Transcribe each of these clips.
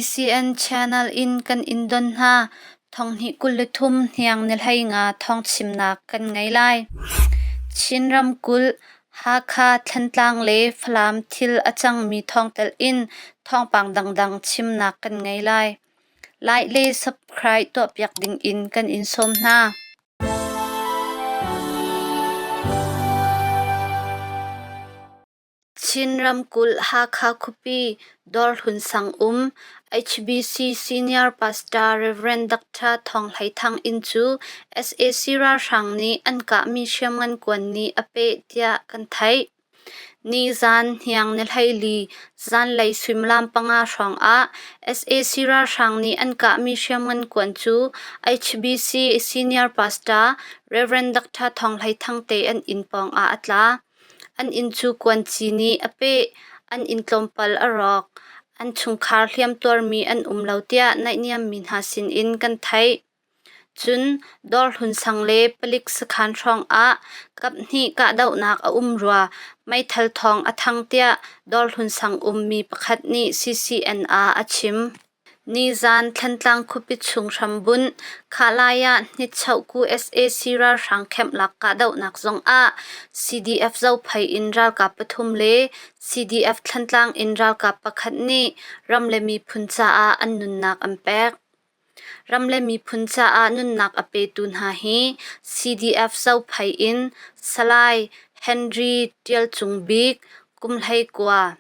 CCN channel in kan in don hna. Thonghnih 23 hniang ni 15 thawngchimnak kan ngei lai. Chin ramkulh Hakha, Thantlang le Falam thil a cangmi thawngtelh in thawngpang dangdang chimnak kan ngei lai. Like le subscribe tuahpiak ding in kan in sawm hna. Chin ramkulh Hakha khuapi Dawrhlun sang um HBC Senior Pastor Rev. Dr. Thawng Hlei Thang inn cu sac ralhrang nih an kahmi hriamngan kuan nih a peh tiah kan theih. Nizaan hniang ni 14 zanlei suimilam 5 hrawng ah sac ralhrang nih an kahmi hriamngan kuan cu HBC Senior Pastor Rev. Dr. Thawng Hlei Thang te an inn pawng ah a tla. An inn cu kuanci nih a peh, an inn tlawmpal a rawk. An chungkhar hliamtuarmi an um lo tiah naihniammi hna sinin kan theih. Cun Dawrhlun sang le palik sakhan hrawngah kaphnih kahdohnak a um rua, meithal thawng a thang tiah Dawrhlun sang ummi pakhat nih CCN ah a chim. Nizaan Thantlang khuapi chung hrambunh Khalai ah Hnitchohku sac ralhrang kemhlak kahdohnak zongah CDF Zophei in ralkap pathum le CDF Thantlang in ralkap pakhat nih ram le miphun caah an nunnak an pek. Ram le miphun caah nunnak a petu hna hi CDF Zophei in Salai Henry Ṭial Cung Bik, kum 19,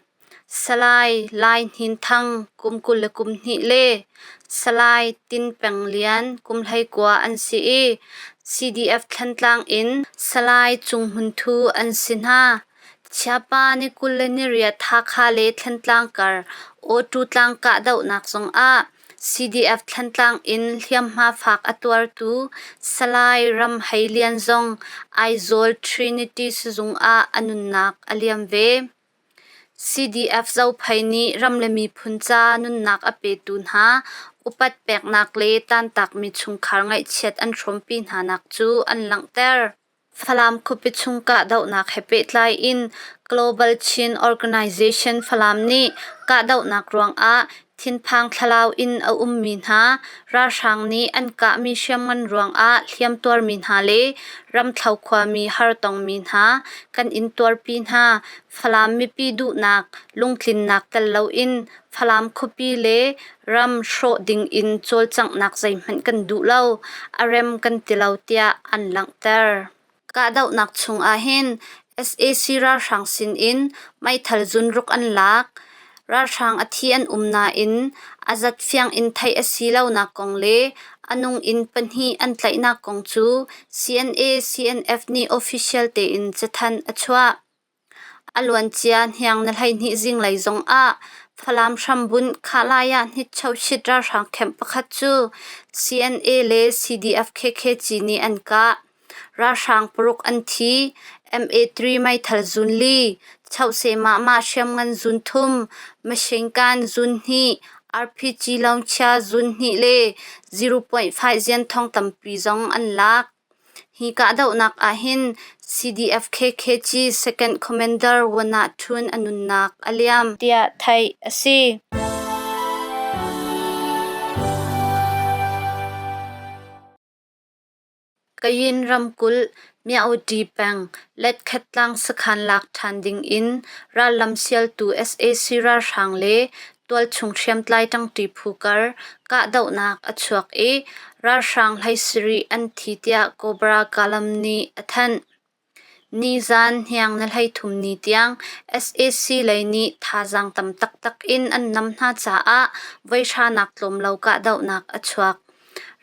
Salai Lai Hnin Thang kum 22 le Salai Tin Peng Lian kum 19 an si i CDF Thantlang in Salai Cung Hmun Thu an si hna. Chiapa ni 28 Hakha le Thantlang kar Awṭu tlang kahdohnak zongah CDF Thantlang in hliamhma fak a tuartu Salai Ram Hei Lian zong Aizawl Trinity sizung ah a nunnak a liam ve. CDF Zophei nih ram le miphun ca nunnak a petu hna upat peknak le tantakmi chungkhar ngaihchiat an hrawmpi hnanak cu an langhter. Falam khuapi chung kahdohnak he pehtlai in Global Chin Organization Falam nih kahdohnak ruangah thinphang thlalau in a ummi hna ralhrang nih an kahmi hriamngan ruangah hliamtuarmi hna le Ramthlo khuami hartongmi hna kan in tuarpi hna. Falam mipi duhnak, lungtlinnak tel loin Falam khuapi le ram hrawh dingin cawlcanghnak zeihmanh kan duh lo, a rem kan ti lo tiah an langhter. Kahdohnak chung ahhin sac ralhrang sinin meithal zunruk an lak. Ralhrang a thi an um nain a zat fiang in theih a si lonak kong le a nung in pahnih an tlaihnak kong cu CNA-CNF nih official tein cathanh a chuah. A luancia hniang na 12 zinglei zongah Falam hrambunh Khalai ah hnitchohchit ralhrang camp pakhat cu CNA le CDF KKG nih an kah. Ralhrang paruk an thi. MA3 meithal zun li, Chohse mahmah hriamngan zun thum, machine gun zun hnih, RPG launcher zun hnih le 0.5 zianthong tampi zong an lak. Hi kahdohnak ahhin CDF-KKG Second Commander Wana Htun a nunnak a liam, tiah theih a si. Kayin ramkulh, Myaung peng, Letkhettlang sakhan lak ṭhan ding in rallam sialtu sac ralhrang le tualchung hriamtlai ṭangṭi phu kar kahdohnak a chuak i ralhrang 17 an thi tiah Cobra Kalam nih a thanh. Nizaan hniang ni 33 ni tiang sac lei nih thazaang tam taktak in an nam hna caah voi hranak tlawm lo kahdohnak a chuak.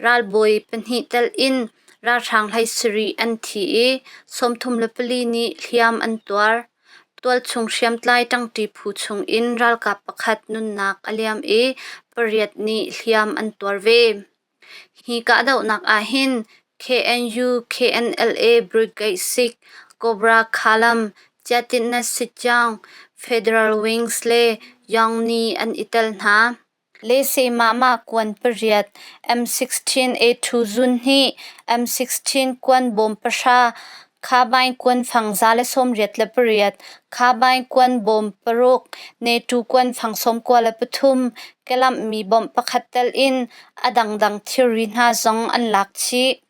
Ralbawi pahnih telh in ralhrang 17 an thi i 34 nih hliam an tuar. Tualchung hriamtlai ṭangṭi phu chungin ralkap pakhat nunnak a liam i pariat nih hliam an tuar ve. Hi kahdohnak ahhin KNU KNLA Brigade 6, Cobra Khalam, Ciatinna Sitjaung, Federal Wings le Yongni an i tel hna. Lese mahmah kuan pariat, M16 A2 zun hnih, M16 kuan bawm pahra, Khabaing kuanfang 188, Khabaing kuan bawm paruk, Netu kuanfang 93, kelamhmi bomb pakhat telh in a dangdang thilri hna zong an lak chih.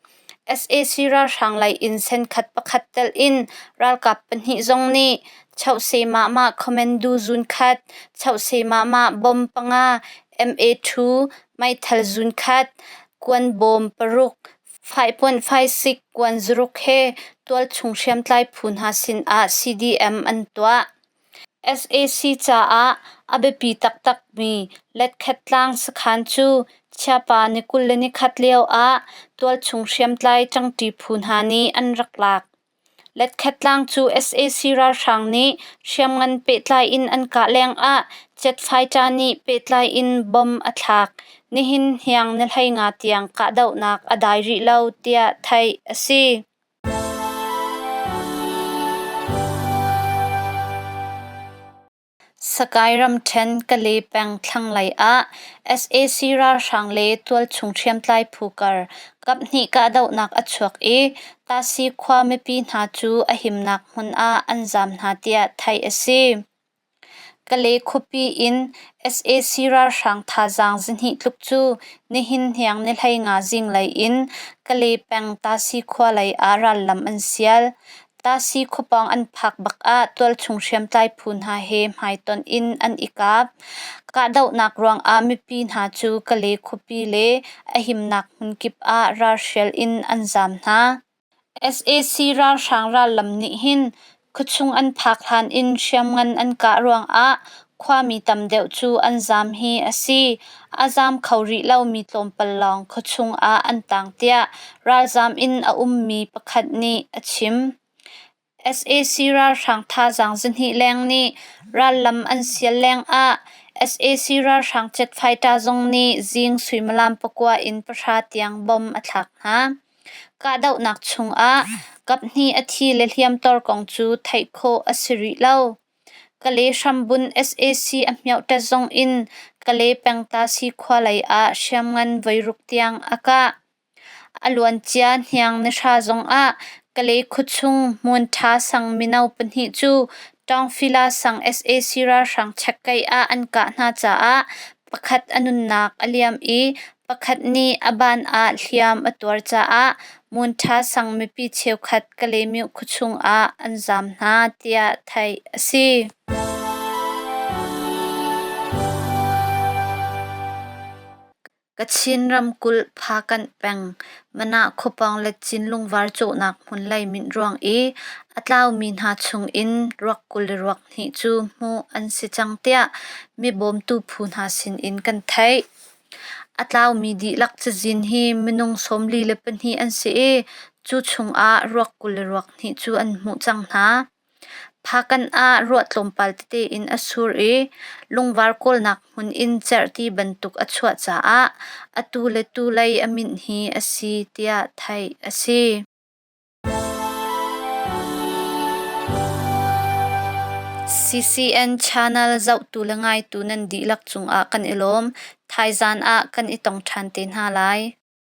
Sac ralhrang lei in senkhat pakhat telh in ralkap pahnih zong nih Chohse Mahmah Commando zun khat, Chohse Mahmah bomb panga, MA2 meithal zun khat, kuan bawm paruk, faipuanh-faisik kuan zaruk he tualchung hriamtlai phu hna sin ah CDM an tuah. Sac caah a biapi taktakmi Letkhettlang sakhan cu Chiapa ni 21 lioah tualchung hriamtlai ṭangṭi phu hna nih an rak lak. Letkhettlang cu sac ralhrang nih hriamngan pehtlai in an kah lengah jet fighter nih pehtlai in bomb a thlak. Nihin hniang ni 15 tiang kahdohnak a dai rih lo tiah theih a si. Sakai ramṭhen Kale peng thlanglei ah sac ralhrang le tualchung hriamtlai phu kar kaphnih kahdohnak a chuak i Tasi khua mipi hna cu a himnak hmun ah an zaam hna tiah theih a si. Kale khuapi in sac ralhrang thazaang zahnih tluk cu nihin hniang ni 15 zinglei in Kale peng Tasi khua lei ah rallam an sial. Tasi khuapawng an phak bak ah tualchung hriamtlai phu hna he hmaitonh in an i kap. Kahdohnak ruangah mipi hna cu Kale khuapi le a himnak hmunkip ah ralhrial in an zaam hna. Sac ralhrang rallam nih hin khuachung an phak hlan in hriamngan an kah ruangah khuami tam deuh cu an zaam hi a si. A zaam kho rih lomi tlawmpal lawng khuachung ah an tang tiah ralzaam in a ummi pakhat nih a chim. Sac ralhrang thazaang zahnih leng nih rallam an sial lengah sac ralhrang jet fighter zong nih zing suimilam pakua in pahra tiang bomb a thlak hna. Kahdohnak chungah kaphnih a thi le hliamtuar kong cu theih khawh a si rih lo. Kale hrambunh sac a hmiohṭet zong in Kale pengtasi khua lei ah hriamngan voiruk tiang a kah. A luancia hniang nihra zongah Kale khuachung Hmunṭha sang mino pahnih cu Taungfila sang sac ralhrang chekkeih ah an kah hna caah pakhat a nunnak a liam i pakhat nih a ban ah hliam a tuar caah Hmunṭha sang mipi cheukhat Kalaymyo khuachung ah an zaam hna tiah theih a si. Kachin ramkulh Phakanh peng Manah khuapawng Letcin lungvar cawhnak hmun leiminh ruang i a tlaumi hna chung in ruak 22 cu hmuh an si cang tiah mibawmtu phu hna sin in kan theih. A tlaumi dihlak cazin hi minung 42 an si i cu chung ah ruak 22 cu an hmuh cang hna. Phakanh ah ruah tlawmpal tete in a sur i lungvar kawlnak hmun in cerhti bantuk a chuah caah atu le tu lei a minh hi a si tiah theih a si. CCN channel zohtu le ngaitu nan dihlak cungah kan i lawm. Thaizan ah kan i tong ṭhan te hna lai.